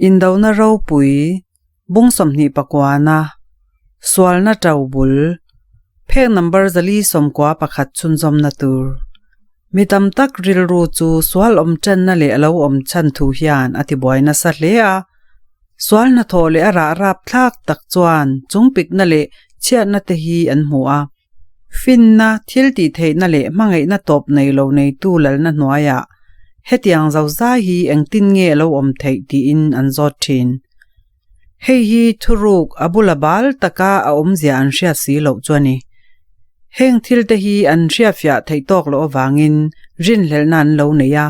Indona ropui, bung 29-na, sualna to bul, phek number 491 chhunzawmna tur. Mi tam tak rilru chu sual awm tanna leh a lo awm chhan thu hian a tibuai nasa hle a. Sual hnathawh leh a rah rapthlak tak chuan chungpikna leh chhiatna te hi an hmu a. Finna, thil tih theihna leh hmangaihna tawp nei lo neitu lalna hnuaiah hetiang zozai hi engtin nge a lo awm theih tiin an zawt thin. Hei hi thuruk a bula bal taka a awmzia an hriat si loh chu a ni. Heng thilte hi an hriatfiah theih tawk loh avangin rinhlelhna an lo nei a.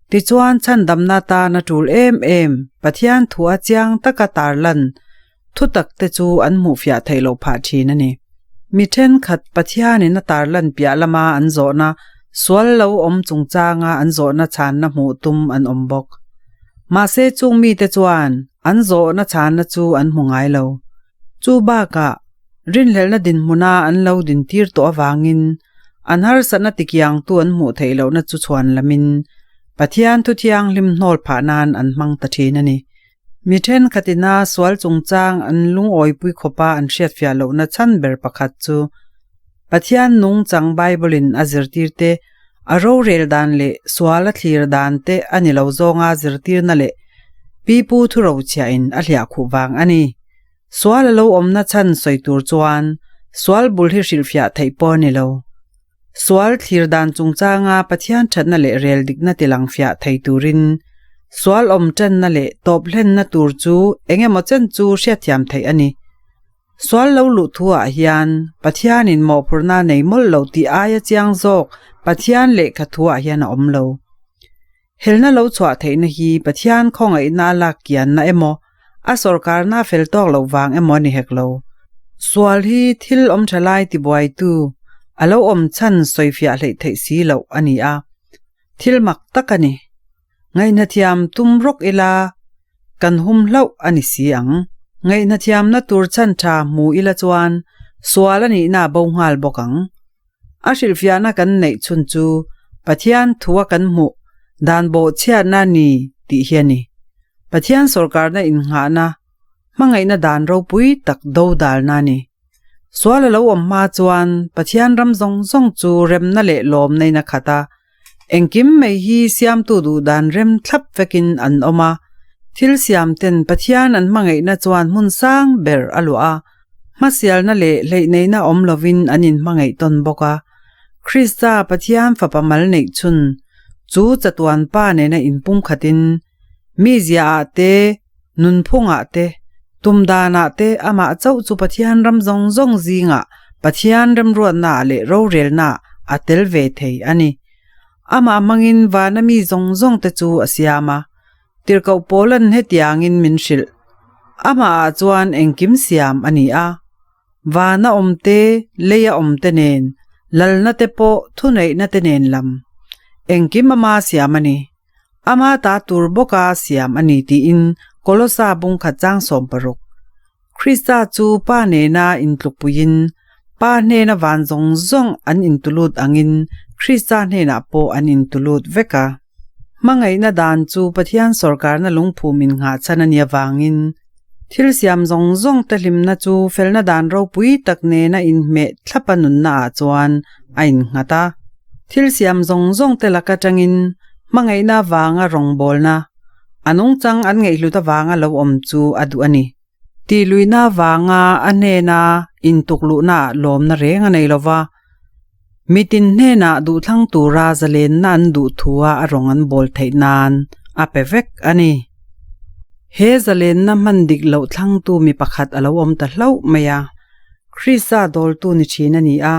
Tichuan chhandamna tana tul em em Pathian thua chiang taka tarlan thutak te chu an hmuhfiah theih loh phah thin a ni. Mi thenkhat Pathianin a tarlan piah lama an zawhna sual lo awm chungchanga an zawhna chhanna hmuh tum an awm bawk. Mahse chung mite chuan an zawhna chhanna chu an hmu ngai lo. Chu bakah rinhlelhna dinhmuna an lo dintir tawh avangin an harsatna tikiangtu an hmuh theih lohna chu chhuan lamin Pathian thu thianghlim hnawl phah nan an hmang ta thin a ni. Mi thenkhatina sual chungchang an lungawipui khawpa an hriatfiah lohna chhan ber pakhat chu Pathian nungchang Bible-in a zirtirte a rorel dan leh sual a thlir dan te a ni lo zawnga zirtirna leh pipu thurochhiahin a hliahkhuh vang a ni. Sual a lo awmna chhan sawi tur chuan sual bul hi hrilhfiah theih pawh a ni lo. Sual thlir dan chungchanga Pathian thatna leh rel dikna tilang fiah thei turin sual awm tanna leh tawp hlenna tur chu eng emaw chen chu hriatthiam theih a ni. Sual lo luh thuah hian Pathianin mawhphurhna nei mawlh loh tih aia chiang zawk Pathian lehkha thuah hian a awm lo. Helna lo chhuah theihna hi Pathian khawngaihna a lak kianna emaw, a sawrkarna a fel tawk loh vang emaw a ni hek lo. Sual hi thil awm tha lai tibuaitu, a lo awm chhan sawifiah hleih theih si loh a ni a, thil mak tak a ni. Ngaihnathiam tum rawk ila kan hum hlauh a ni si ang. Ngaihnathiamna tur chhan tha hmu ila chuan sual a nihna a bo nghal bawk ang. A hrilhfiahna kan neih chhun chu Pathian thua kan hmuh dan bawhchhiatna ni tih hi a ni. Pathian sawrkarna innghahna, hmangaihna dan ropui tak dodalna a ni. Sual a lo awm hma chuan Pathian ram zawng zawng chu remna leh lawmna in a khat a, engkim mai hi siamtu duh dan rem thlap vekin an awm a. Thil siam ten Pathian an hmangaihna chuan hmun sang ber a luah a, Hmasialna leh hleihneihna awm lovin an inhmangaih tawn bawk a. Krista Pathian Fapa mal neih chhun chu chatuan Pa nena inpumkhatin mi ziaah te, nunphungah te, tumdanah te amah chauh chu Pathian ram zawng zawng zingah Pathian remruatnaah leh rorelnaah a tel ve thei a ni. Amah hmangin vana mi zawng zawngte chu a siam a. Tirhkoh Paula'n hetiangin min hrilh, Amahah chuan engkim siam a ni a, vana awm te, leia awm te nen, lalna te pawh thuneihna te nen lam. Engkim ama siam a ni. Ama ta tur bawka siam a ni tiin Kolosa bung khat chang 60. Krista chu Pa nena intlukpuiin, Pa hnena van zawng zawng an intulut angin Krista hnenah pawh an intulut vek a. Hmangaihna dan chu Pathian sawrkarna lungphum innghah chhan a nih avangin, thil siam zawng zawng te hlimna chu felna dan ropui tak nena inhmeh thlapa nunnaah chuan a innghat a. Thil siam zawng zawng te lak atangin hmangaihna avanga rawngbawlna, A nungchang an ngaihhlut avanga lo awm chu a duh a ni. Tihluihna avanga a hnena intukluhnaah lawmna reng a nei lo va, mitin hnenah duhthlang tura zalenna an duh thua a rawng an bawl theih nan a pe vek a ni. He zalenna hman dik loh thlangtu mi pakhat a lo awm ta hlauh mai a, Krista dawltu ni thin a ni a,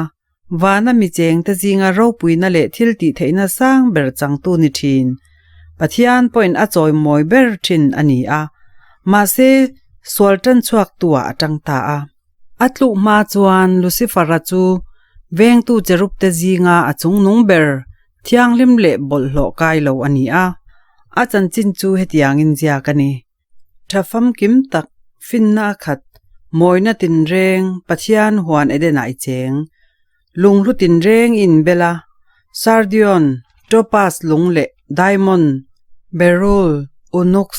Vana mi chengte zinga ropuina leh thil tih theihna sang ber changtu ni thin. Pathian pawhin a chawimawi ber thin a ni a, mahse sual tan chhuaktu-ah a tang ta a. A tluh hma chuan Lucifer-a chu vengtu cherubte zinga a chungnung ber, thianghlim leh bawlhhlawh kai lo a ni a. A chanchin chu hetiangin ziak a ni. Tha famkim tak, finna a khat, mawina tinreng, Pathian huan Edenah i cheng. Lunghlu tinreng i inbel a, sardion, topaz lung leh diamond, beryl, onyx,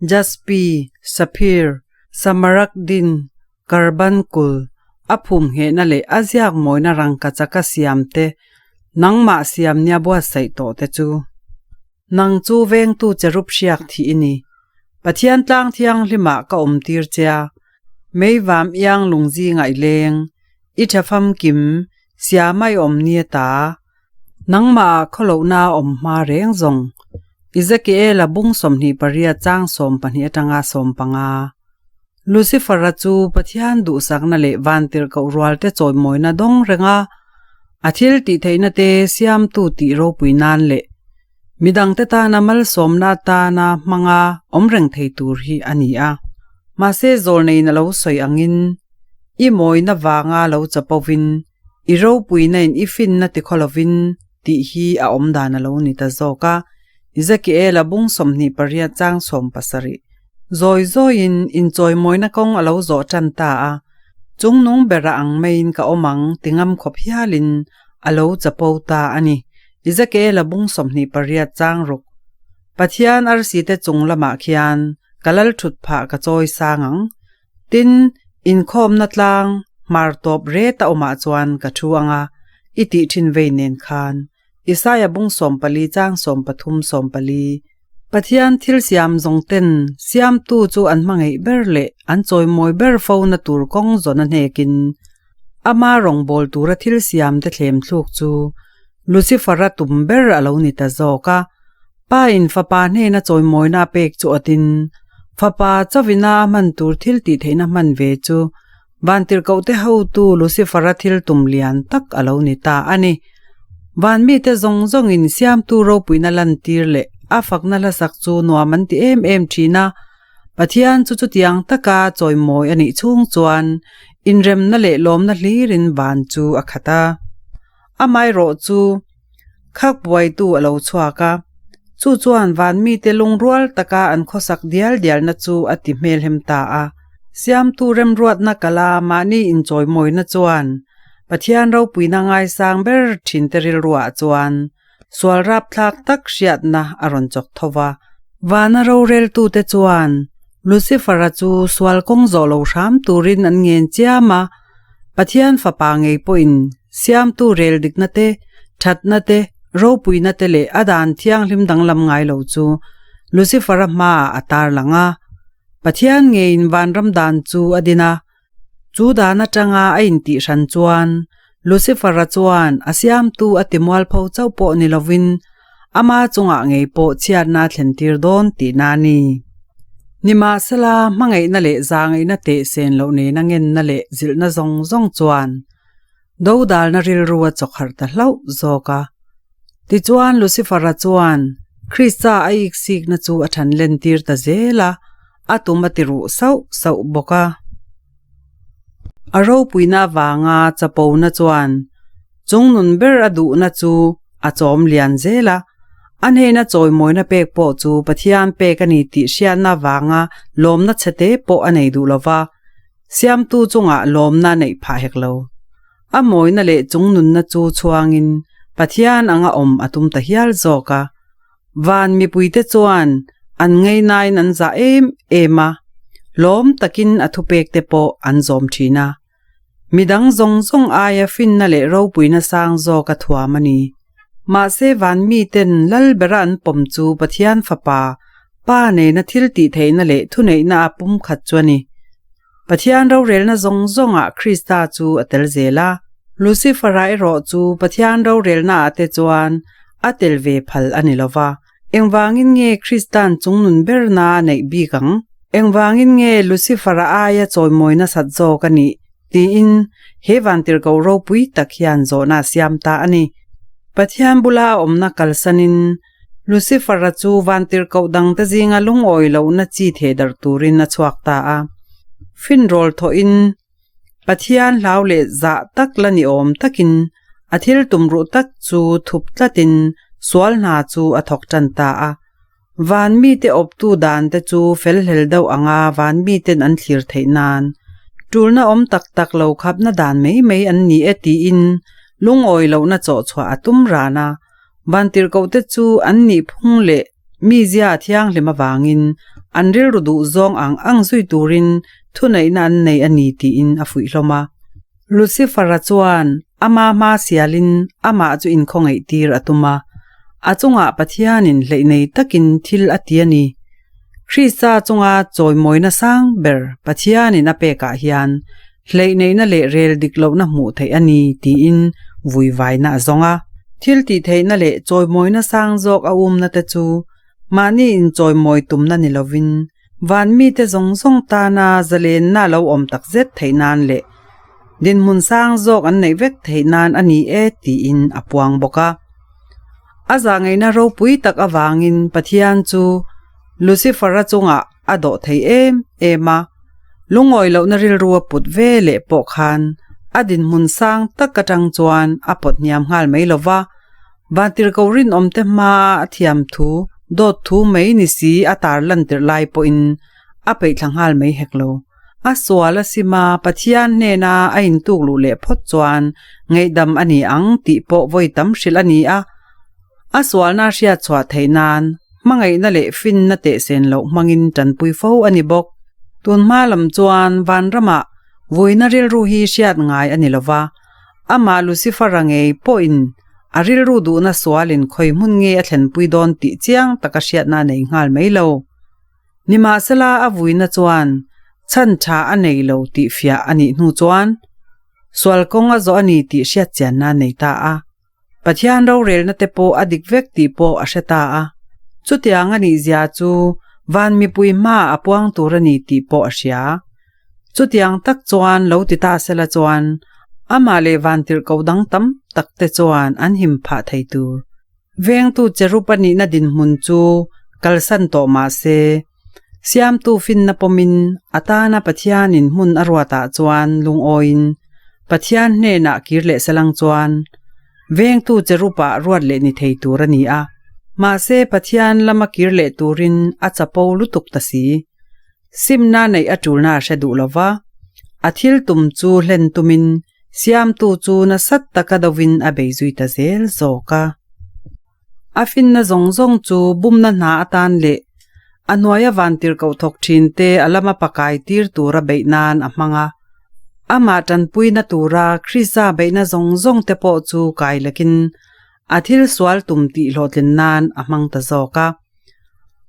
Jaspi, Saphir, Samarakdin, Karbankul, a phum nghehna leh a ziak mawina rangkachaka siam te, nangmah siam nia buatsaih tawh te chu. Nang chu vengtu cherub hriak thih i ni. Pathian tlang thianghlimah ka awm tir che a, meivam iang lungzingah i leng, i tha famkim, siama i awm nia ta. Nangmah ah khawlohna a awm hma reng zawng. Ezekiel-a bung 28 chang 12 atanga 15. Lucifer-a chu Pathian duhsakna leh vantirhkoh rualte chawimawina dawng reng a, a thil tih theihna te siamtu tih ropui nan leh midangte tana malsawmna atana hmanga awm reng thei tur hi a ni a. Mahse zawlneiin a lo sawi angin, I mawina vanga lo chapovin I ropuina in i finna ti khaw lovin tih hi a awm dan a lo ni ta zawk a, Ezekiel-a bung 28 chang 17. Zawi zawiin inchawimawina kawng a lo zawh tan ta a, chungnung bera ang maiin ka awm ang ti ngam khawp hialin a lo chapo ta a ni, Ezekiel-a bung 28 chang ruk. Pathian arsite chung lamah khian ka lal thut phah ka chawi sang ang. Tin, inkhawmna tlang hmar tawp ret a awmah chuan ka thu ang a, i tih thin vei nen khan. Isaiah bung 14 chang 13 14. Pathian thil siam zawng ten siamtu chu an hmangaih ber leh an chawimawi ber fo na tur kawng zawn a hnekin ama rawngbâwl tura thil siam te thlem thluk chu Lucifer-a tum ber a lo ni ta zawk a. Pa in fapa hnena chawimawina a pek chu awtin, fapa chawina a hman tur thil tih theihna hman ve chu Vantirhkohte hotu Lucifer-a thil tum lian tak a lo ni ta a ni. Van mite zawng zawngin Siamtu ropuina lantir leh a fakna hlasak chu nuam an ti em em thin a, Pathian chu chutiang taka chawimawi a nih chhung chuan inremna leh lawmna hlirin van chu a khat a. Amaherawh chu khak buaitu a lo chhuak a, chu chuan van mite lungrual taka an khawsak dial dialna chu a ti hmelhem ta a. Siamtu remruatna kala mahni inchawimawina chuan Pathian ropuina ngaisang ber thinte rilruah chuan sual rapthlak tak hriatna a rawn chawk tho va. Vana roreltute chuan Lucifer-a chu sual kawng zawh lo hram turin an ngen chiam a, Pathian Fapa ngei pawhin siamtu rel dikna te, thatna te, ropuina te leh a dan thianghlim danglam ngai lo chu Lucifer-a hmaah a tarlang a. Pathian ngeiin vanram dan chu a din a, chu dan atanga a intihhran chuan Lucifer-a chuan a siamtu a timualpho chauh pawh ni lovin ama chungah ngei pawh chhiatna a thlentir dawn tihna a ni. Nimahsela, hmangaihna leh zahngaihna teh sen loh nena ngenna leh zilhna zawng zawng chuan dodalna rilru a chawkharh ta hlauh zawk a. Tichuan, Lucifer-a chuan Krista a iksikna chu a than lentir ta zel a, a tum a ti ruh sauh sauh bawk a. A ropuina avanga chapona chuan chungnun ber a duhna chu a chawm lian zel a, a hnena chawimawina pek pawh chu Pathian pek a ni tih hriatna avanga lawmna chhete pawh a nei duh lo va, Siamtu chungah lawmna a neih phah hek lo. A mawina leh chungnunna chu chhuangin Pathian anga awm a tum ta hial zawk a. Van mipuite chuan an ngainain an zah em em a, lawm takin a thupekte pawh an zawm thin a. Midang zawng zawng aia finna leh ropuina sang zawk a thuam a ni. Mahse van miten lal bera an pawm chu Pathian Fapa, Pa nena thil tih theihna leh thuneihna a pumkhat chu a ni. Pathian rorelna zawng zawngah Krista chu a tel zel a. Lucifer-a erawh chu Pathian rorelnaah te chuan a tel ve phal a ni lo va. Engvangin nge Krista'n chungnun berna a neih bik ang? Engvangin nge Lucifer-a aia chawimawi nasat zawk a nih? tiin he vantirhkoh ropui tak hian zawhna a siam ta a ni. Pathian bula a awmna kalsanin Lucifer-a chu vantirhkoh dangte zinga lungawi lohna chi theh darh turin a chhuak ta a. Finrawl thawhin Pathian hlau leh zah tak la ni awm takin a thil tumruh tak chu thup tlatin sual hna chu a thawk tan ta a. Van mite awptu dan te chu felhlel deuh anga van miten an thlir theih nan tulna awm tak tak lo khapna dan mai mai an ni e tiin lungawi lohna chawh chhuah a tum ran a. Vantirhkohte chu an nih phung leh mizia thianghlim avangin An rilru duh zawng ang ang zui turin thuneihna an nei a ni tiin a fuih hlawm a. Lucifer-a chuan ama hma sialin amah chu inkhawngaih tir a tum a, a chungah Pathianin hleih nei takin thil a ti a ni. Krista chunga chawimawina sang ber Pathianin a pekah hian hleih neihna leh rel dik lohna hmuh theih a ni tiin vuivaina a zawng a. Thil tih theihna leh chawimawina sang zawk a umna te chu Mahni inchawimawi tumna ni lovin, van mite zawng zawng tana zalenna a lo awm tak zet theih nan leh dinhmun sang zawk an neih vek theih nan a ni e tiin a puang bawk a. A zahngaihna ropui tak avangin Pathian chu Lucifer-a chungah a dawh thei em em a, lungawi lohna rilru a put ve leh pawh khan a dinhmun sang tak atang chuan a pawt hniam nghal mai lo va, Vantirhkoh rinawmte hmaa a thiam thu, dawt thu mai ni si a tar lantirh lai pawhin a peihthla nghal mai hek lo. A sual a sima Pathian hnena a intuk luh leh phawt chuan ngaihdam a ni ang tih pawh vawi tam hrilh a ni a. A sualna a hriat chhuah theih nan hmangaihna leh finna tehsen loh hmangin tanpui fo a ni bawk. Tun hma lam chuan vanramah vuina rilru hi hriat ngai a ni lo va, Amah Lucifer-a ngei pawhin a rilru duhna sualin khawi hmun nge a thlenpui dawn tih chiang taka hriatna a nei nghal mai lo. Nimahsela a vuina chuan chhan tha a nei lo tih fiah a nih hnu chuan sual kawng a zawh a ni tih hriatchianna a nei ta a. Pathian rorelna te pawh a dik vek tih pawh a hre ta a. Chutiang a nih zia chu van mipui hmaah a puang tur a ni tih pawh a hria. Chutiang tak chuan lo ti ta sela chuan amah leh vantirhkoh dang tam tak te chuan an him phah thei tur. Vengtu cherub a nihna dinhmun chu kalsan tawh mah se, Siamtu finna pawmin a tana Pathianin hmun a ruatah chuan lungawiin Pathian hnenah kir leh selang chuan vengtu cherub-ah ruat leh ni thei tur a ni a. Mahse Pathian lama kir leh turin a chapo lutuk ta si. Simna neih a tulna a hre duh lo va, a thil tum chu hlen tumin Siamtu chu nasat taka dovin a bei zui ta zel zawk a. A finna zawng zawng chu bumna hna atan leh a hnuaia vantirhkoh thawk thinte a lama pakai tir tura beih nan a hmang a. Amah tanpuina tura Krista beihna zawng zawngte pawh chu kai lekin a thil sual tum tih hlawhtlin nan a hmang ta zawk a.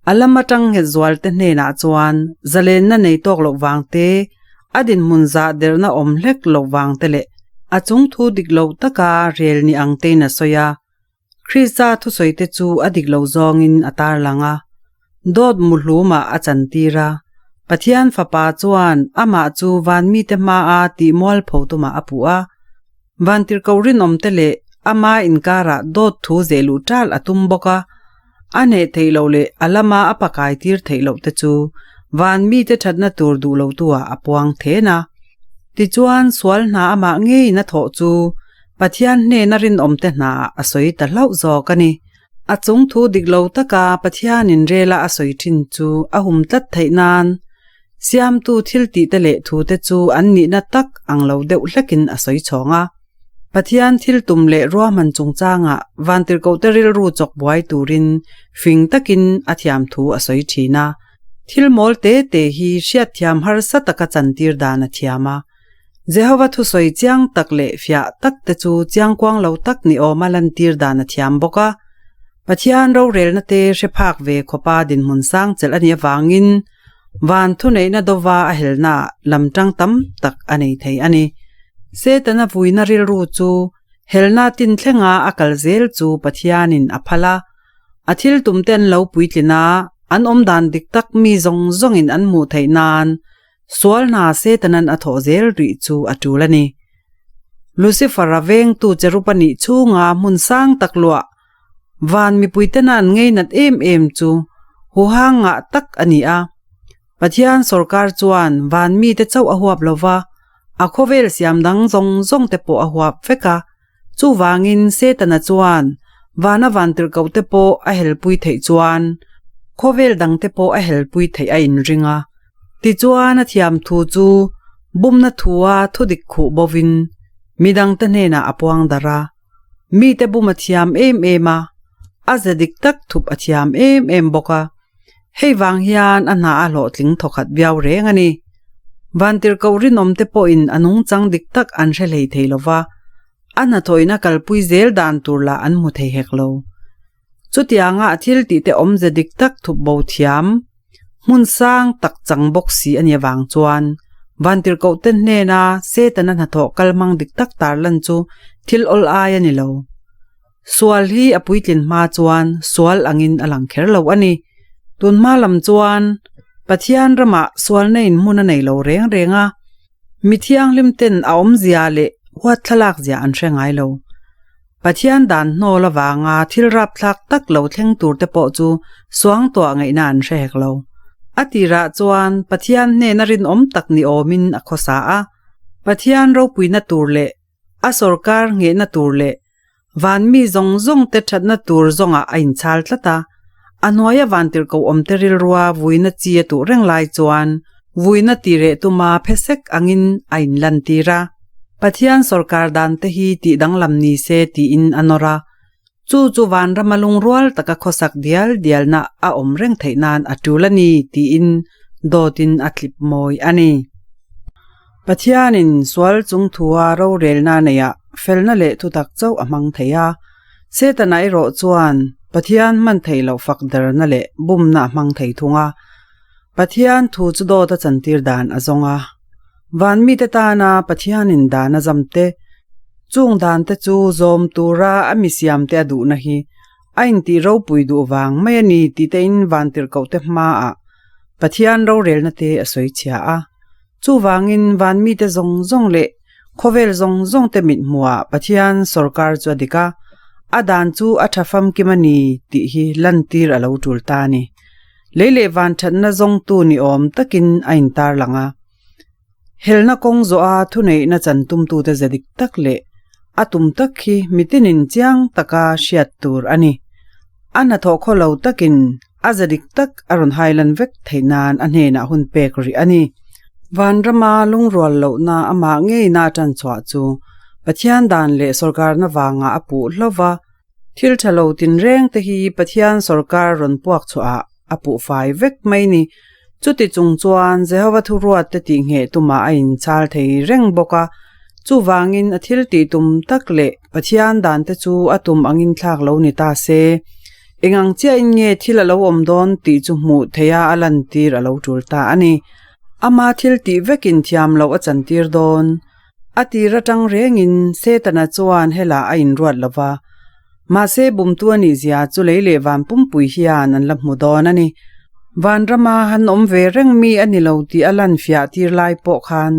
A lam atang nghet zualte hnenah chuan zalenna nei tawk loh vang te, a dinhmun zah derna awm hlek loh vang te leh a chung thu dik lo taka rel ni ang tein a sawi a. Krista thusawite chu a dik lo zawngin a tarlang a, dawt muhlumah a chantir a. Pathian Fapa chuan amah chu van mite hmaa tih mualpho tumah a puh a. Vantirhkoh rinawmte leh ama inkarah dawt thu zeh luh ṭal a tum bawk a, a hneh theih loh leh a lama a pakai tir theih loh te chu van mite ṭhatna tur duh lotu-ah a puang then a. Tichuan, sual hna amah ngeiin a thawh chu Pathian hnena rinawmte hnaah a sawi ta hlauh zawk a ni. A chung thu dik lo taka Pathianin rela a sawi ṭhin chu a hum tlat theih nan Siamtu thil tihte leh thute chu an nihna tak ang lo deuh hlekin a sawi chhawng a. Pathian thil tum leh ruahman chungchangah vantirhkohte rilru chawk buai turin fing takin a thiam thu a sawi thin a. Thil mawl te te hi hriatthiam harsa taka chantir dan a thiam a. Jehova thusawi chiang tak leh fiah tak te chu chiangkuang lo tak ni awma lantir dan a thiam bawk a. Pathian rorelna te hre phak ve khawpa dinhmun sang chelh a nih avangin van thuneihna dova a helnaah lam tang tam tak a nei thei a ni. Setana vuina rilru chu helna tin thlenga a kal zel chu Pathianin a phal a, a thil tumte an lo puitlin a, an awmdan dik tak mi zawng zawngin an hmuh theih nan Sual hna Setanan a thawh zel rih chu a tul a ni. Lucifer-a vengtu cherub a nih chhunga hmun sang tak luah van mipuitena an ngeinat em em chu huhang ngah tak a ni a. Pathian sawrkar chuan van mite chauh a huap lo va, a khawvel siam dang zawng zawng te pawh a huap vek a. Chuvangin Setana chuan vana vantirhkohte pawh a helpui theih chuan khawvel dangte pawh a helpui theih a inring a. Tichuan a thiam thu chu bumna thua thudik khuh bovin midangte hnenah a puang darh a. Mite bum a thiam em em a, a ze dik tak thup a thiam em em bawk a. Hei vang hian a hna a hlawhtling thawkhat viau reng a ni. Vantirhkoh rinawmte pawhin a nungchang dik tak an hre hlei thei lo va, a hnathawhina kalpui zel dan tur lah an hmu thei hek lo. Chutianga a thil tihte awmze dik tak thup bo thiam, hmun sang tak chang bawk si a nih avang chuan Vantirhkohte hnena Setana hnathawh kalhmang dik tak tarlan chu thil awl ai a ni lo. Sual hi a puitlin hma chuan sual angin a lang kher lo a ni. Tun hma lam chuan Pathian ramah sualna in hmun a nei lo reng reng a, mi thianghlim ten a awmzia leh huatthlak zia an hre ngai lo. Pathian dan hnawl avanga thil rapthlak tak lo thleng tur te pawh chu suangtuah ngaihna an hre hek lo. A tirah chuan Pathian hnena rinawm tak ni awmin a khawsa a, Pathian ropuina tur leh a sawrkar nghehna tur leh van mi zawng zawng te thatna tur zawngah a inchhal tlat a. A hnuaia vantirhkoh awmte rilrua vuina chi a tuh reng lai chuan vuina ti reh tuma phesek angin a inlantir a. Pathian sawrkar dante hi tih danglam ni se tiin a nawr a. Chu chu vanrama lungrual taka khawsak dial dialna a awm reng theih nan a tul a ni tiin dawtin a tlip mawi a ni. Pathianin sual chung thua rorelna neihah felna leh thutak chauh a hmang thei a. Setana erawh chuan Pathian hman theih loh fak derna leh bumna a hmang thei thung a. Pathian thu chu dawt a chantir dan a zawng a. Van mite tana Pathianin dan a zam te, chung dan te chu zawm tura a mi siam te a duhna hi a intih ropui duh vang mai a ni tih tein vantirhkohte hmaah Pathian rorelna te a sawi chhia a. Chuvangin van mite zawng zawng leh khawvel zawng zawng te mithmuhah Pathian sawrkar chu a dik a, a dan chu a tha famkim a ni tih hi lantir a lo tul ta a ni. Lei leh van thatna zawngtu ni awm takin a intar lang a. Helna kawng zawha thuneihna chan tumtute ze dik tak leh a tum tak hi mitinin chiang taka hriat tur a ni. A hnathawh khaw lo takin a ze dik tak a rawn hailan vek theih nan a hnenah hun pek rih a ni. Vanrama lungrual lohna amah ngeina a tan chhuah chu Pathian dan leh sawrkarna vangah a puh hlauh va. Thil tha lo tinreng te hi Pathian sawrkar rawn puak chhuahah a puh fai vek mai ni. Chuti chung chuan Jehova thuruat te tihngheh tumah a inchal thei reng bawk a. Chuvangin a thil tih tum tak leh Pathian dan te chu a tum angin thlak lo ni ta se. Eng ang chiahin nge thil a lo awm dawn tih chu hmuh theiha a lantir a lo tul ta a ni. Ama thil tih vekin thiam loh a chantir dawn. A tir atang rengin Setana chuan helah a inruat lo va, mahse bumtu a nih zia chu lei leh van pumpui hian an la hmu dawn a ni. Vanrama han awm ve reng mi a ni lo tih a lan fiah tir lai pawh khan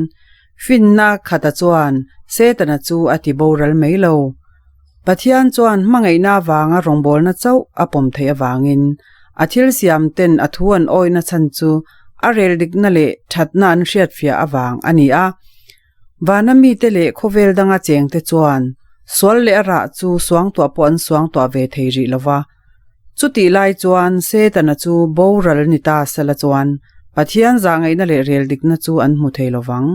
finna khata chuan Setana chu a ti boral mai lo. Pathian chuan hmangaihna avanga rawngbawlna chauh a pawm theih avangin a thil siam ten a thu an awihna chhan chu a rel dikna leh thatna an hriatfiah avang a ni a. Vana mite leh khawvel danga chengte chuan sual leh a rah chu suangtuah pawh an suangtuah ve thei rih lo va. Chutih lai chuan Setana chu boral ni ta sela chuan Pathian zahngaihna leh rel dikna chu an hmu thei lo vang.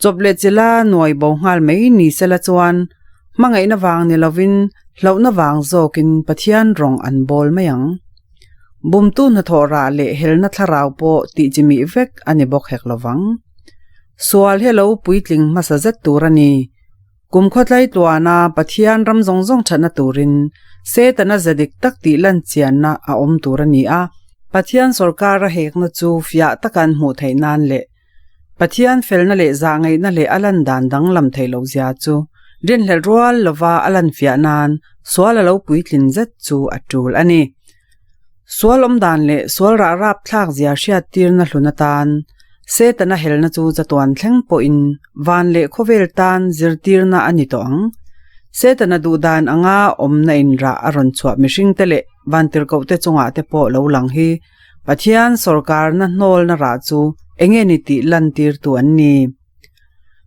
Chawp leh chila nuai bo nghal mai ni sela chuan hmangaihna vang ni lovin hlauhna vang zawkin Pathian rawng an bawl mai ang. Bumtu hnathawh rah leh helna thlarau pawh tih chi mih vek a ni bawk hek lovang. Sual hi a lo puitling hmasa zet tur a ni. Kum khawtlai tluana Pathian ram zawng zawng thatna turin Setana ze dik tak tih lan chianna a awm tur a ni a. Pathian sawrkar a hekna chu fiah taka an hmuh theih nan leh Pathian felna leh zahngaihna leh a lan dan danglam theih loh zia chu rinhlelh rual lova a lan fiah nan sual a lo puitlin zet chu a tul a ni. Sual awm dan leh sual rah rap thlak zia hriat tirna hlun atan Setana helna chu chatuan thleng pawhin van leh khawvel tan zirtirna a ni tawh ang. Setana duh dan anga awmna inrah a rawn chhuah mihringte leh vantirhkohte chungah te pawh lo lang hi Pathian sawrkarna hnawlna rah chu enge ni tih lantirtu an ni.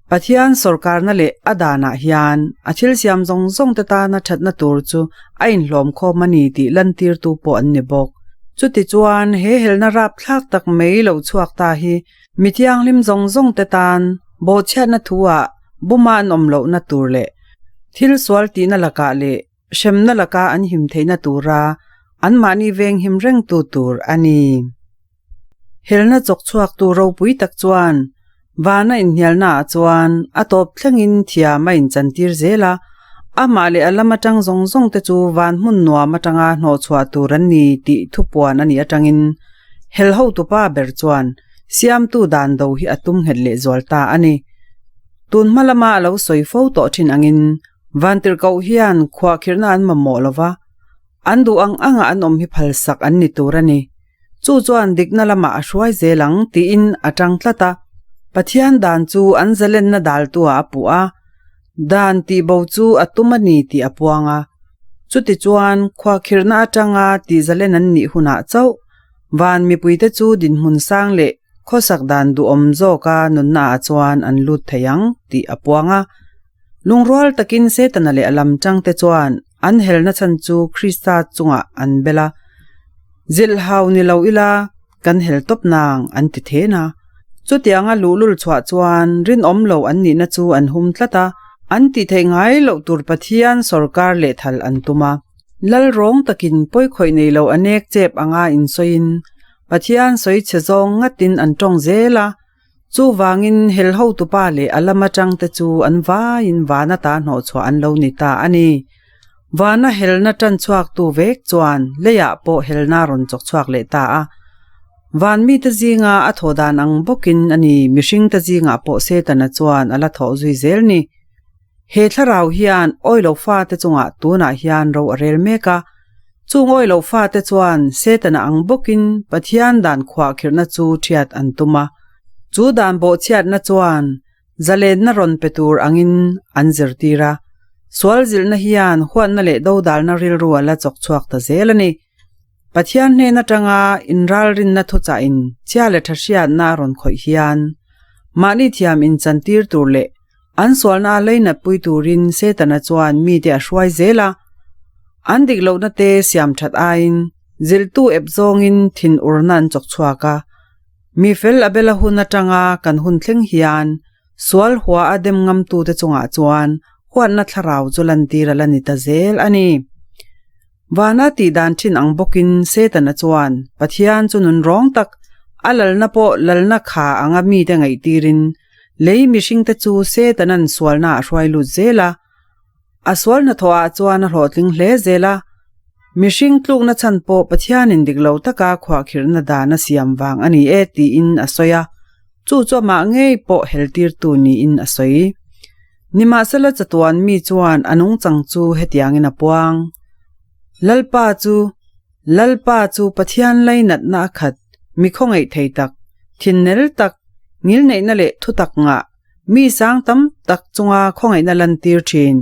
Pathian sawrkarna leh a danah hian a thil siam zawng zawng te tana thatna tur chu a inhlawm khawm a ni tih lantirtu pawh an ni bawk. Chutichuan he helna rapthlak tak mai lo chhuak ta hi mi thianghlim zawng zawng te tan bawhchhiatna thu-ah buma an awm lohna tur leh thil sual tihna lakah leh hremna laka an him theihna tura Anmahni venghim rengtu tur a ni. Helna chawk chhuaktu ropui tak chuan vana inhnialnaah chuan a tawp thlengin thiam a inchantir zel a, amah leh a lam atang zawng zawng te chu van hmun nuam atanga hnawhchhuah tur an ni tih thupuan a nih atangin hel hotupa ber chuan siamtu dan do hi a tum nghet lehzual ta a ni. Tun hma lama a lo sawi fo tawh thin angin vantirhkoh hian khuahkhirhna an mamawh lo va, An duh ang anga an awm hi phalsak an ni tur a ni. Chu chuan dikna lamah a hruai zel ang tiin a tang tlat a. Pathian dan chu an zalenna daltuah a puh a, dan tihbo chu a tum a ni tih a puang a. Chutichuan, khuahkhirhna atanga tihzalen an nih hunah chauh van mipuite chu dinhmun sang leh khawsak dan duhawm zawka nunnaah chuan an lut thei ang tih a puang a. Lungrual takin Setana leh a lam tangte chuan An helna chhan chu Krista chungah an bel a, Zilhhau ni lo ila kan hel tawp nang an ti then a. Chutianga luhlul chhuah chuan rinawm lo an nihna chu an hum tlat a, an tih theih ngai loh tur Pathian sawrkar lehthal an tum a. Lal rawng takin pawikhawih nei lo a nek chep anga insawiin Pathian sawi chhe zawng ngatin an tawng zel a, Chuvangin hel hotupa leh a lam atangte chu an vaiin vana ta hnawhchhuah an lo ni ta a ni. Vana helna tan chhuaktu vek chuan leiah pawh helna rawn chawk chhuak leh ta a. Van mite zinga a thawh dan ang bawkin a ni, mihringte zingah pawh Setana chuan a la thawh zui zel ni. He thlarau hian awilo fate chungah tunah hian ro a rel mek a. Chung awilo fate chuan Setana ang bawkin Pathian dan khuahkhirhna chu ṭhiat an tum a. Chu dan bawhchhiatna chuan zalenna rawn pe tur angin an zirtir a. Sual zilhna hian huatna leh dodalna rilru a la chawk chhuak ta zel a ni. Pathian hnen atanga inralrinna thuchahin chhia leh ṭha hriatna a rawn khawih hian mahni thiam inchantir tur leh An sualna a leinat pui turin Setana chuan mite a hruai zel a, an dik lohna te siam that aiin zilhtu ep zawngin thinurna an chawk chhuak a. Mi fel a bela hun atanga kan hun thleng hian sual hua a dem ngamtute chungah chuan huatna thlarau chu lantir a la ni ta zel a ni. Vana tih dan thin ang bawkin Setana chuan Pathian chu nun rawng tak, a lalna pawh lalna kha anga mite ngaihtirin lei mihringte chu Setanan sualna a hruai lut zel a. A sual hnathawhah chuan a hlawhtling hle zel a. Mihring tlukna chhan pawh Pathianin dik lo taka khuahkhirhna dan a siam vang a ni e tiin a sawi a, chu chu amah ngei pawh heltirtu niin a sawi. Nimahsela chatuan mi chuan a nungchang chu hetiangin a puang, Lalpa chu, Lalpa chu Pathian lainatna a khat, mi khawngaih thei tak, thinnel tak, ngilneihna leh thutak ngah, mi sang tam tak chunga khawngaihna lantir thin,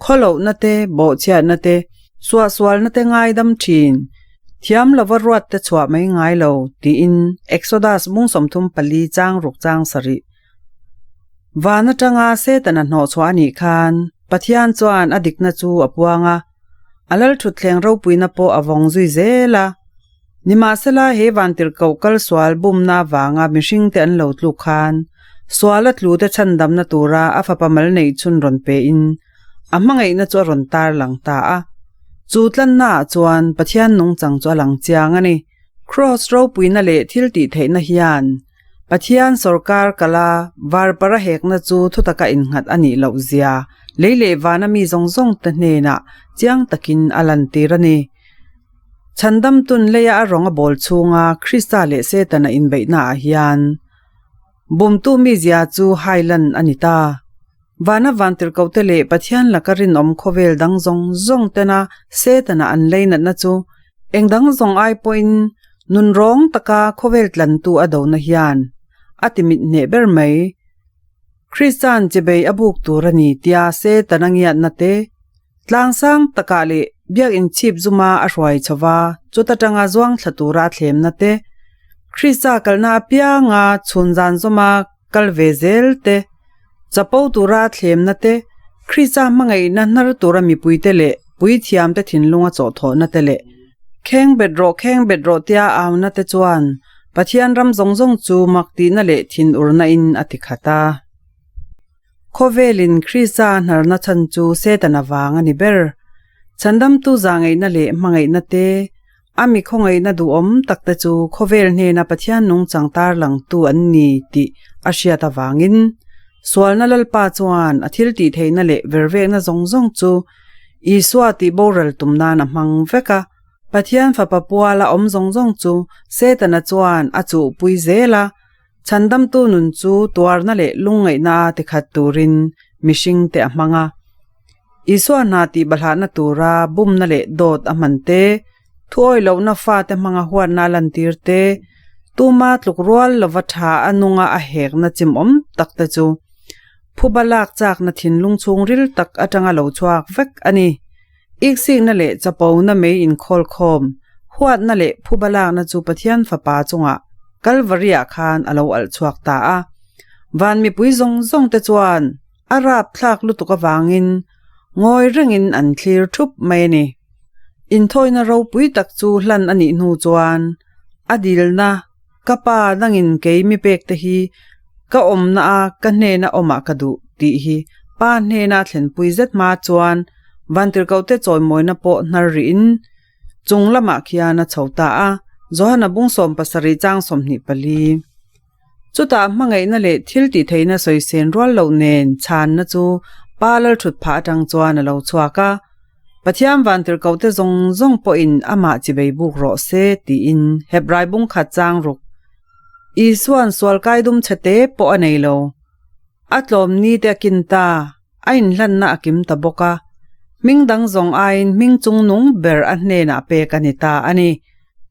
khawlohna te, bawhchhiatna te, suahsualna te ngaidam thin, thiam lova ruat te chhuah mai ngai lo, tiin Exodus mung 34 chang ruk chang sarih. Van atanga Setana hnawhchhuah a nih khan Pathian chuan a dikna chu a puang a, a lalthutthleng ropuina pawh a vawng zui zel a. Nimahsela he vantirhkoh kal sual bumna avanga mihringte an lo tluk khan suala tlute chhandamna tura a fapa mal neih chhun rawn pein a hmangaihna chu a rawn tarlang ta a. Chu tlannaah chuan Pathian nungchang chu a lang chiang a ni. Kraws ropuina leh thil tihtheihna hian Pathian sawrkar kala varpara hekna chu thutaka innghat a nih loh zia lei leh vana mi zawng zawng te hnenah chiang takin a lantir a ni. Chhandamtun leia a rawng a bawl chhunga Krista leh Setana inbeihnaah hian bumtu mizia chu hailan a ni ta. Vana vantirhkohte leh Pathian laka rinawm khawvel dang zawng zawng tena Setana an leinatna chu eng dang zawng ai pawhin nun rawng taka khawvel tlantu a dona hian a ti mit hneh ber mai. Krista'n chibei a buk tur a ni tia Setana ngiatna te tlang sang takah leh biakinn chhip zuma a hruai chhova chuta tanga zuang thla tura a thlemna te, Krista kalna apianga chhun zan zawma kal ve zel te, Chapo tura thlemna te, Krista hmangaihna hnar tura mipuite leh puithiamte thinlunga chawhthawhna te leh kheng bet rawh kheng bet rawh tia auna te chuan Pathian ram zawng zawng chu mak tihna leh thinurna in a ti khat a. Khawvelin Krista hnarna chhan chu Setana vang a ni ber. Chhandamtu zahngaihna leh hmangaihna te. A mi khawngaihna duhawm takte chu khawvel hnena Pathian nungchang tarlangtu an ni tih a hriat avangin sualna Lalpa chuan a thil tihtheihna leh vervekna zawng zawng chu Isua tih boral tum nan a hmang vek a. Pathian Fapa puala awm zawng zawng chu Setana chuan a chuhpui zel a, chhandamtu nun chu tuarna leh lungngaihna a tikhat turin mihringte a hmang a. Isua hna tih bahlahna tura bumna leh dawt a hman te, thuawi lohna fate hmanga huatna a lantir te, tuma tluk rual lova tha a nunga a hekna chimawm tak te chu phuba lak chakna thinlung chhungril tak atanga lo chhuak vek a ni. Iksikna leh chapona mei inkhawlkhawm, huatna leh phuba lakna chu Pathian Fapa chungah Kalvari-ah khan a lo alh chhuak ta a. Van mipui zawng zawng te chuan a rapthlak lutuk avangin ngawi rengin an thlir thup mai a ni. Inthawina ropui tak chu hlan a nih hnu chuan a dilna Ka pa nangin kei mi pek te hi ka awmna a ka hnena awmah ka duh tih hi pa hnena a thlenpui zet hma chuan Vantirhkohte chawimawina pawh hnar rihin chung lamah khian a chho ta a, Johana bung 70 chang 24. Chutah hmangaihna leh thil tihtheihna sawisen rual loh nen chhanna chu pa lalthut phah atang chuan a lo chhuak a. Pathian vantirhkohte zawng zawng pawhin amah chibei buk rawh se tiin Hebrai bung khat chang ruk. Isua'n sual kaidum chhe te pawh a nei lo. A tlawm ni te a kin ta, a inhlanna a kim ta bawk a. Hming dang zawng aiin hming chungnung ber a hnenah pek a ni ta a ni.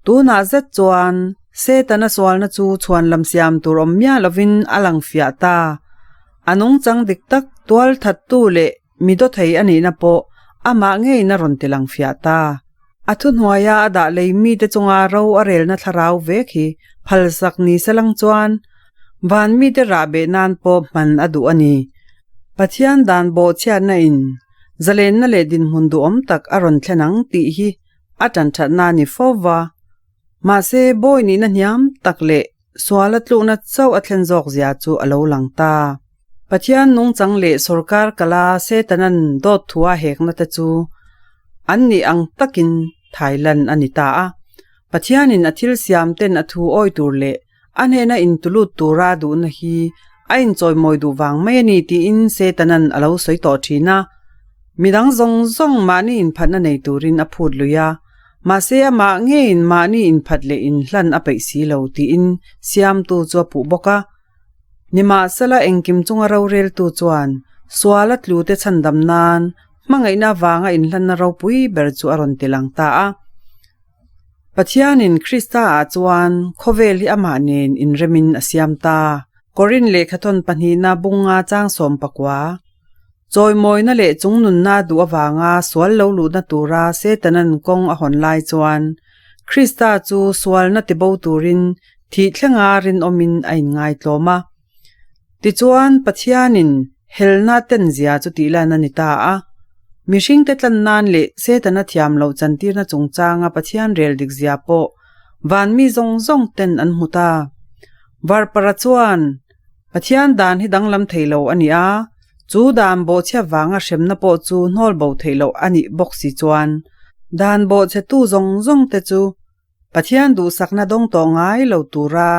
Tunah zet chuan Setana sualna chu chhuan lam siam tur awm miah lovin a lang fiah ta. A nungchang dik tak tual thattu leh mi dawthei a nihna pawh amah ngeiin a rawn ti lang fiah ta. A thuhnuaia a dah lei mite chunga ro a relna thlarau vek hi phalsak ni se lang chuan van mite rah beh nan pawh hman a duh a ni. Pathian dan bawhchhiatna in zalenna leh dinhmun duhawm tak a rawn thlen ang tih hi a ṭanthatna a ni fo va. Mahse, bawi nihna hniam tak leh suala tlukna chauh a thlen zawk zia chu a lo lang ta. Pathian nungchang leh sawrkar kala Setanan dawt thua hekna te chu an nih ang takin thailan a ni ta a. Pathianin a thil siam ten a thu awi tur leh a hnena intulut tura a duhna hi a inchawimawi duh vang mai a ni tiin Setanan a lo sawi tawh thin a. Midang zawng zawng mahni inphatna nei turin a phut lui a, mahse amah ngeiin mahni inphat leh inhlan a peih si lo tiin siamtu chu a puh bawk a. Nimahsela engkim chunga roreltu chuan suala tlute chhandam nan hmangaihna avanga inhlanna ropui ber chu a rawn ti lang ta a. Pathianin Krista-ah chuan khawvel hi amah nen inremin a siam ta. Korin lehkhathawn pahnihna bunga chang 19. Chawimawina leh chungnunna duh avanga sual lo luhna tura Setanan kawng a hawn lai chuan Krista chu sualna tibo turin thih thlenga rinawmin a inngaitlawm a. Tichuan, Pathianin helna tenzia chu tihlan a ni ta a. Mihringte tlan nan leh Setana thiam loh chantirna chungchanga Pathian rel dikzia pawh van mi zawng zawng ten an hmu ta. Varpara chuan, Pathian dan hi danglam thei lo a ni a, chu dan bawhchhia vanga hremna pawh chu hnawl bo theih loh a nih bawk si chuan, dan bawhchhetu zawng zawng te chu Pathian duhsakna dawng tawh ngai lo tura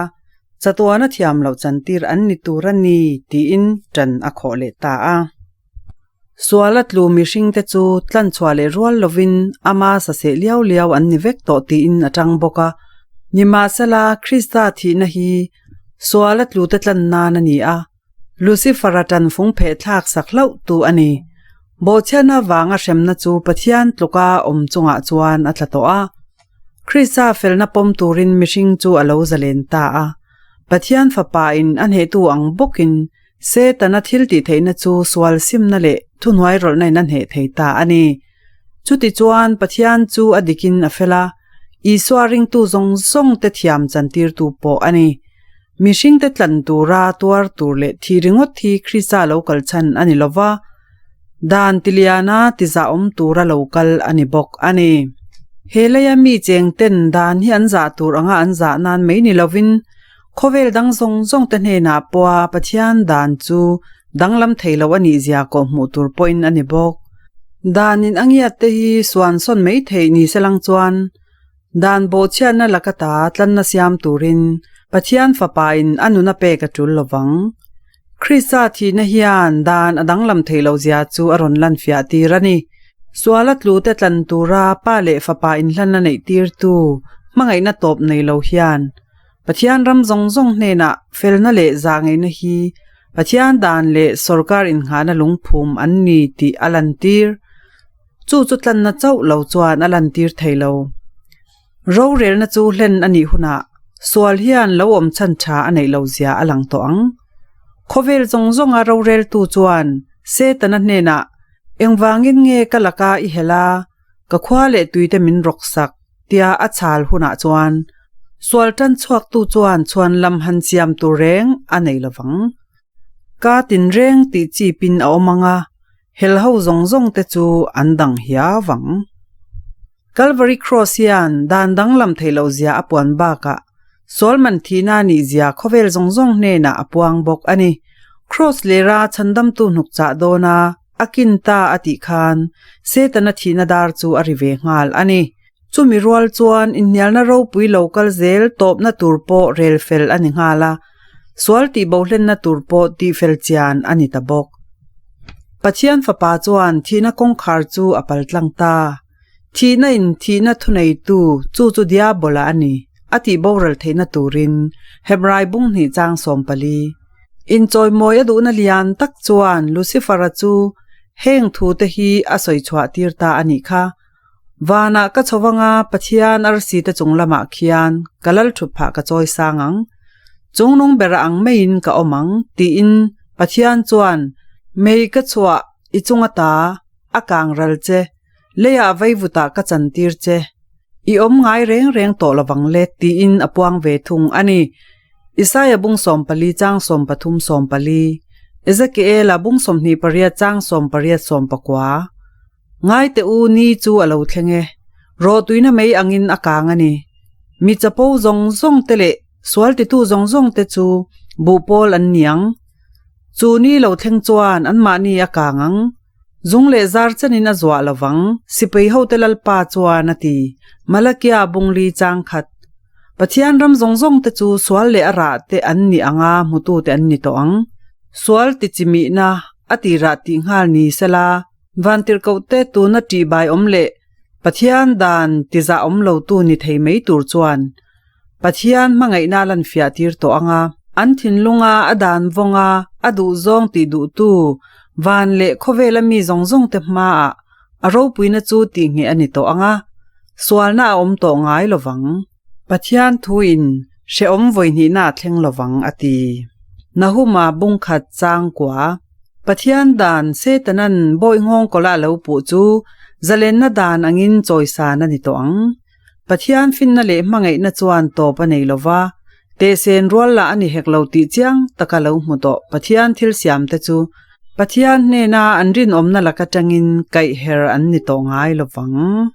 chatuana thiam loh chantir an ni tur a ni tiin ṭan a khawh leh ta a. Suala tlu mihringte chu tlanchhuah leh rual lovin ama saseh liau liau an ni vek tawh tiin a ṭang bawk a. Nimahsela, Krista thihna hi suala tlute tlan nan a ni a, Lucifer-a ṭanfung phehthlak sak hlauh tu a ni. Bawhchhiatna vanga hremna chu Pathian tluka awm chungah chuan a tla tawh a. Krista felna pawm turin mihring chu a lo zalen ta a. Pathian Fapa-in a hnehtu ang bawkin Setana thil tihtheihna chu sual simna leh thuhnuai rawlhna in a hneh thei ta a ni. Chutichuan Pathian chu a dikin a fel a, Isua ringtu zawng zawng te thiam chantirtu pawh a ni. Mihringte tlan tura tuar tur leh thi ringawt hi Krista lo kal chhan a ni lo va, dan tiliana tizahawm tura lo kal a ni bawk a ni. He leia mi cheng ten dan hi an zah tur anga an zah nan mai ni lovin khawvel dang zawng zawng te hnenah pawha Pathian dan chu danglam thei lo a nih zia kawhhmuh tur pawhin a ni bawk. Danin a ngiat te hi suan sawn mai theih ni se lang chuan. Dan bawhchhiatna laka ta tlanna siam turin Pathian Fapain a nun a pek a tul lovang. Krista thihna hian dan a danglam theih loh zia chu a rawn lan fiah tir a ni. Suala tlute tlan tura Pa leh Fapa inhlanna neih tirtu hmangaihna tawp nei lo hian Pathian ram zawng zawng hnenah felna leh zahngeihna hi Pathian dan leh sawrkar innghahna lungphum an ni tih a lantir. Chu chu tlanna chauh lo chuan a lantir thei lo. Rorelna chu hlen a nih hunah sual hian lo awm chhan tha a neih loh zia a lang tawh ang. Khawvel zawng zawnga roreltu chuan Setana hnenah, Engvangin nge ka laka i helh a, ka khua leh tuite min rawk sak? tia a chhal hunah chuan sual tan chhuaktu chuan chhuan lam han siam tur reng a nei lovang. Ka tinreng tih chipin a awm ang a, hel ho zawng zawng te chu an dang hiau ang. Calvary Cross hian dan danglam theih loh zia a puan bakah sual man thihna nih zia khawvel zawng zawng hnenah a puang bawk a ni. Cross lera chhandamtu hnuk chah dawna a kin ta a tih khan Setana thihna dar chu a ri ve nghal a ni. Chumi rual chuan inhnialna ropui lo kal zel tawpna tur pawh rel fel a ni nghal a, sual tih bohlenna tur pawh tih fel chian a ni ta bawk. Pathian Fapa chuan thihna kawngkhar chu a pal tlang ta. Thihna in thihna thuneitu chu chu Diabola a ni, a tih boral theihna turin Hebrai bung hnih chang 14. Inchawimawi a duhna lian tak chuan Lucifer-a chu heng thute hi a sawi chhuah tir ta a nih kha. Vanah ka chho vanga Pathian arsi te chung lamah khian ka lal thut phah ka chawi sang ang. Chungnung bera ang maiin ka awm ang, tiin Pathian chuan, Mei ka chhuah i chung ata a kang ral che, leiah vaivutah ka chantir che. I awm ngai reng reng tawh lovang le, tiin a puang ve thung a ni. Isaiah bung 14 chang 13 14, Ezekiela bung 28 chang 18 19. Ngai teh u, ni chu a lo thleng e. Rawhtuina mei angin a kang a ni. Mi chapo zawng zawng te leh sual titu zawng zawng te chu buh pawl an ni ang. Chu ni lo thleng chuan anmahni a kang ang. Zung leh zar chenin a zuah lo vang, sipai hote Lalpa chuan a ti. Malakia bungli chang khat. Pathian ram zawng zawng te chu sual leh a rah te an ni anga hmutu te an ni tawh ang. Sual ti chimihna a tirah tih nghal ni sela. Vantirhkohte tuna ṭihbai awm leh Pathian dan tizah awm lotu ni thei mai tur chuan Pathian hmangaihna a lanfiah tir tawh ang a. An thinlunga a dan vawnga a duhzawng tih duhtu van leh khawvela mi zawng zawngte hmaah a ropuina chu tihngheh a ni tawh ang a, sualna a awm tawh ngai lovang. Pathian thuin hrehawm vawihnihna a thleng lovang a ti. Nahuma bungkhat changkua Pathian dan Setanan bawi nghawng kawla a lo puh chu zalenna dan angin chawisan a ni tawh ang. Pathian finna leh hmangaihna chuan tawp a nei lova, tehsen rual lah a ni hek lo tih chiang taka lo hmu tawh Pathian thil siamte chu Pathian hnena an rinawmna lak atangin kaihher an ni tawh ngai lovang.